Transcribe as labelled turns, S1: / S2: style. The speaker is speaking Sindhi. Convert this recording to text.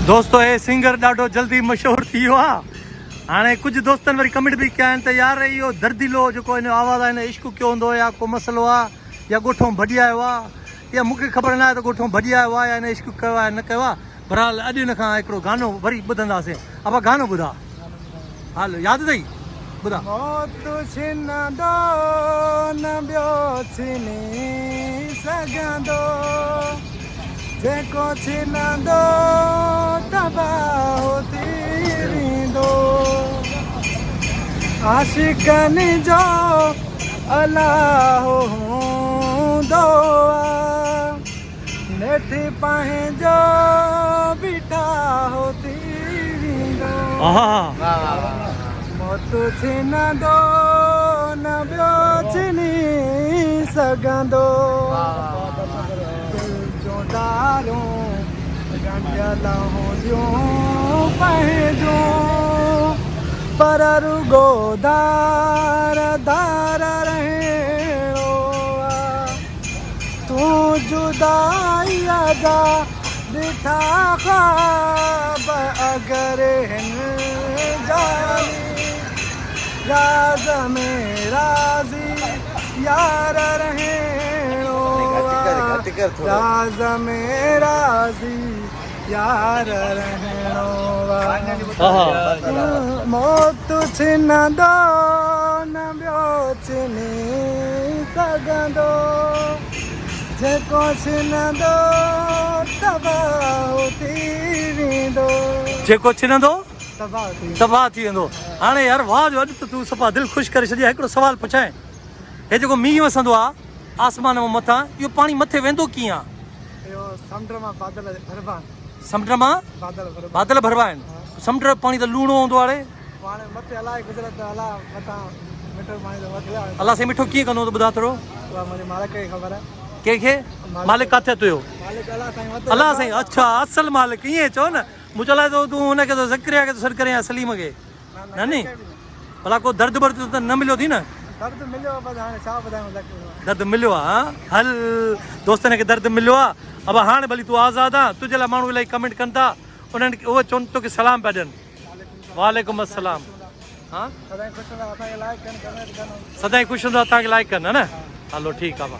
S1: دوستو هي سنگر ڏاڍو جلدي مشهور ٿي ويو آ هاڻي ڪجهه دوستن وري ڪمينٽ به ڪيا آهن ته يار اهو درديلو جيڪو هن جو آواز آهي هن عشق ڪيو هوندو يا ڪو مسئلو آ يا ڳوٺون ڀڄي آيو آ يا مون کي خبر ناهي ته ڳوٺون ڀڄي آيو آ يا هن عشق ڪيو آ يا نه ڪيو آ بھرحال اڄ هن کان هڪڙو گانو وري ٻڌنداسين ابا گانو ٻڌا هل ياد اٿئي ٻڌا.
S2: موت ڇنندو نه ٻيو ڇني سگهندو جيڪو ڇنندو تباهه ٿي ويندو عاشقن جو الله هوندو آ. نيٺ پنهنجو به ٺاهو ٿي ويندو. موت ڇنندو نه ٻيو ڇني سگهندو. دل جون ڊارون ڳنڍيل هونديون پنهنجون پر رڳو ڌار ڌار رهڻو آ. تون جدائيء جا ڏٺا خواب اگر هن جاني راز ۾ راضي يار رهڻو آ راز ۾ راضي يار رهڻو آ موت ڇنندو نه ٻيو ڇني سگهندو جيڪو ڇنندو تباهه ٿي ويندو.
S1: جيڪو ڇنندو تباهه ٿي ويندو. هاڻي يار واهه جو اڄ ته تون صفا دل خوش ڪري ڇڏي آهي. هڪڙو سوال پڇانء هي جيڪو مينهن وسندو آهي آسمان مان مٿان اهو پاڻي مٿي ويندو ڪيئن آهي؟
S2: اهو سمنڊ مان بادل ڀربا آهن.
S1: سمنڊ مان بادل ڀربا آهن. سمنڊ جو پاڻي ته لوڻو هوندو آهي.
S2: پاڻي مٿي الاء قدرت الله مٿان مٺو پاڻي ته مٿي آهي.
S1: الله سائين مٺو ڪيئن ڪندو ته ٻڌاء ٿورو.
S2: اها منهنجي مالڪ کي خبر آهي.
S1: ڪنهن کي؟ مالڪ ڪاٿي آهي تنهنجو؟
S2: مالڪ الله سائين مٿي.
S1: الله سائين اڇا اصل مالڪ ائين چئو نه مون چيو الائي تون هن کي ٿو زڪريا کي ٿو سڏ ڪرين يا سليم کي. نه ني ڀلا ڪو درد برد ته نه مليو ٿي نه؟
S2: درد مليو آ بس هاڻي ڇا ٻڌايان ذڪريا.
S1: درد مليو آ ها هل دوستن کي درد مليو آ ابا هاڻ ڀلي تون آزاد آ تنهنجي لاء ماڻهو الاهي ڪمينٽ ڪن ٿا انهن کي اهي چون توکي سلام پيا ڏين. وعليڪم السلام ها
S2: سدائين خوش هوندا اسان کي لائيڪ ڪن ڪمينٽ ڪن.
S1: سدائين خوش هوندا توهان کي لائيڪ ڪن ها نه هلو ٺيڪ آ ڀا.